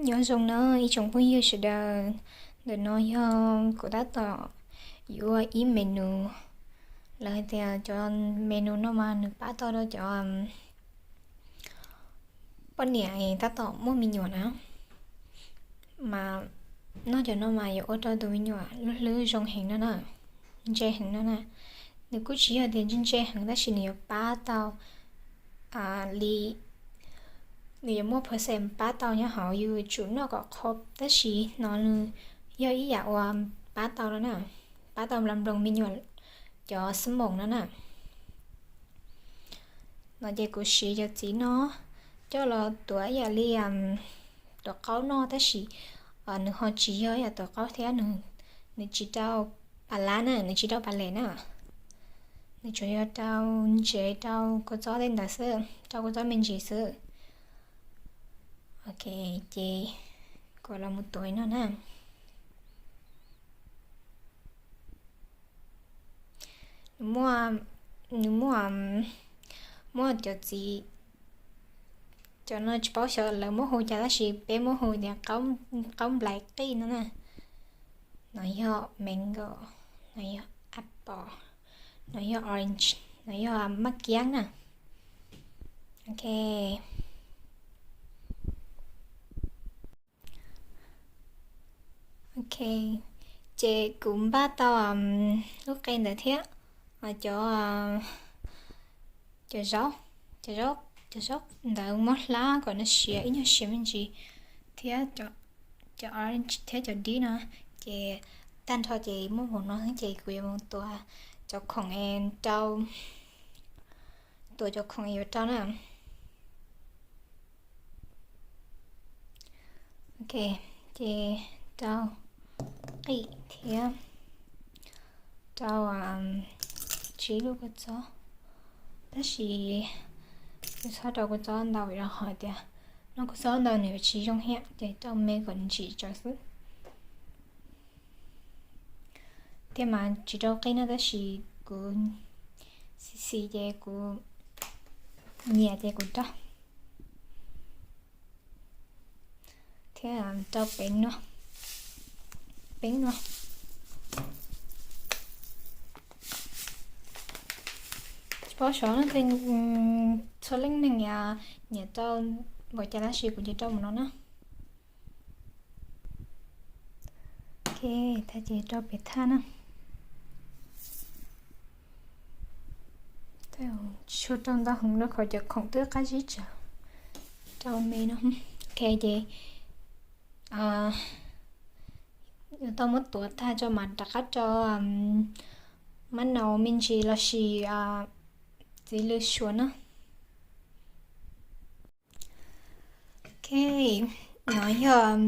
Nyob zoo na ib tsoom phooj ywg sawv daws, ntawm no yog kuv tab tom yuav ua ib menu. Lawv hais tias cov menu no mas nws pab tau rau cov poj niam tab tom muaj me nyuam na, mas noj cov no mas yuav ua rau tus me nyuam lub hlwb zoo heev no na, ntse heev no na. Nws kuj tsis yog tias ntse ntse heev tab sis nws yuav pab tau li, nws yuav muaj percent pab tau nyob hauv yus tsum noj kom qhov, tab sis no nws yog ib yam uas pab tau no na, pab tau nploos me nyuam cov xab moos no na. No ces kuv siv cov txiv no coj los tuav ib yam li tuav qaub no tab sis nws ho tsis yog ib yam tuav qaub thiab, nws tsis rau pas lab na, nws tsis rau pas les na. Nws tsuas yog rau ntsev, rau kua txob tej ntawd xwb, rau kua txob me ntsis xwb. Ok, ces kuv los mus tuav no na. Nws muaj, nws muaj, muaj cov txiv, cov no tsis paub xyov lawv muab hu cas tab sis peb muab hu tias qaub nplais qij no na. No yog mango, no yog apple, no yog orange, no yog maj kiab na. Ok. Ok, ces kuv npaj tau lub qe ntawd thiab cov, cov zaub, cov zaub ntawd muab hlab kom nws siav ib nyuag siav me ntsis, thiab cov orange thiab cov dib no, ces tag nrho ces muaj hauv no xwb ces kuv yuav mus tuav cov khoom rau, tuav cov khoom yuav rau na. Ok, ces rau qij thiab rau tsib lub kua txob, tab sis kuv txhob rau kua txob ntau vim rau qhov tias noj kua txob ntau nws yuav tsis zoo thiab, ces rau me kom ntsim tsawv xwb. Thiab mas tsis rau qij na tab sis kuv xis xis ces kuv nyiam ces kuv rau. Thiab rau peeb no, peeb no. Tsis paub xyov no, txhua leej neeg nyiam rau npaum cas tab sis kuv ces rau mus no na. Ok, tag ces rau pem thaj na. Tsis tshua rau ntau heev rau qhov cov khoom twb qab zib tsawv, rau me no. Ok, ces yuav tau muab tuav tag tso mas rov qab rau mab nau me ntsis los sis txiv lws suav na. Ok, no yog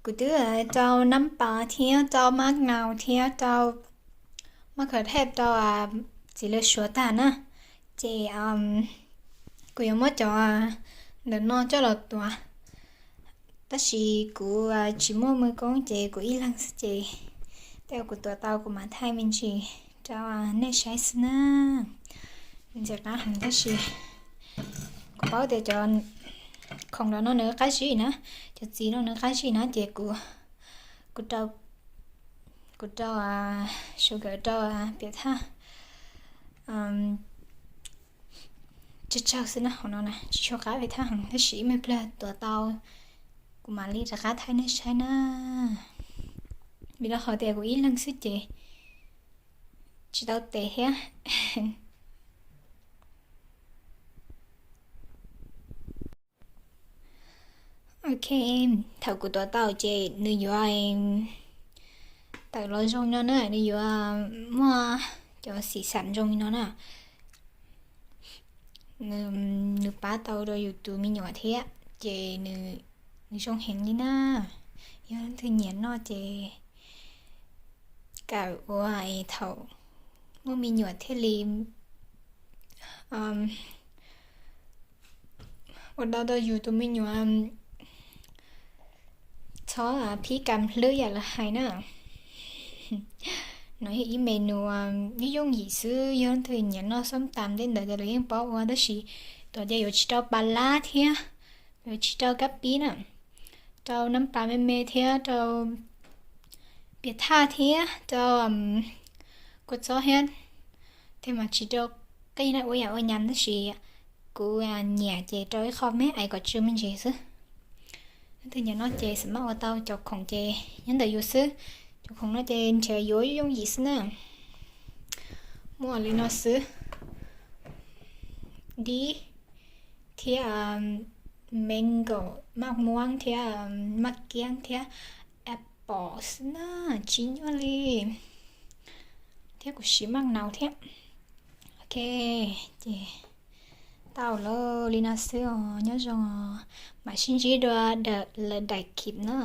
kuv twb rau nab pas thiab rau mab nau thiab rau mab khawv thej rau txiv lws suav tag na. Ces kuv yuav muab cov ntawm no coj los tuav, tab sis kuv tsis muaj mws koob ces kuv ib leeg xwb ces tej uas kuv tuav tau kuv mam thaij me ntsis rau nej saib xwb na. Ntxim qab heev tab sis kuv paub tias cov khoom no nws qab zib na, cov txiv no nws qab zib na ces kuv, kuv rau, kuv rau sugar rau pem thaj tsawg tsawg xwb na, hauv no na tsis tshua qab pem thaj heev tab sis ib me pliag tuav tau kuv mam li rov qab thaij nej saib na. Vim rau qhov tias kuv ib leeg xwb ces tsis tau tes thiab. Ok, thaum kuv tuav tau ces nws yuav tawm los zoo no na, nws yuav muaj cov xim xam zoo li no na. Nws pab tau rau yus tus me nyuam thiab ces nws zoo heev li na. Yog leej twg nyiam noj ces kawm ua es thaum muaj me nyuam thiaj li ua tau rau yus tus me nyuam txhob phib kam hlwb yam lawv hais na. No yog ib menu yooj yooj yim xwb, yog leej twg nyiam noj xoob tas tej ntawd ces lawv yeej paub ua tab sis tuav ces yuav tsis rau pas lab thiab yuav tsis rau kab pib na. Rau nab pas me me thiab rau pias thaj thiab rau kua txob thiab. Thiab mas tsis rau qij na, ua yam ua nyam tab sis kuv nyiam ces rau ib qho me ais kom tsw me ntsis xwb. Leej twg nyiam no ces xam maj ua tau, cov khoom ces nyob ntawm yus xwb. Cov khoom no ces nrhiav yuav yooj yim xwb na. Muaj li no xwb. Dib thiab mango, maj muab thiab maj kiab thiab apple xwb na, tsis nyuaj li. Thiab kuv siv maj nau thiab. Ok, ces tau lawm li no xwb os, nyob zoo os. Mam sib ntsib dua lawm daim clip na.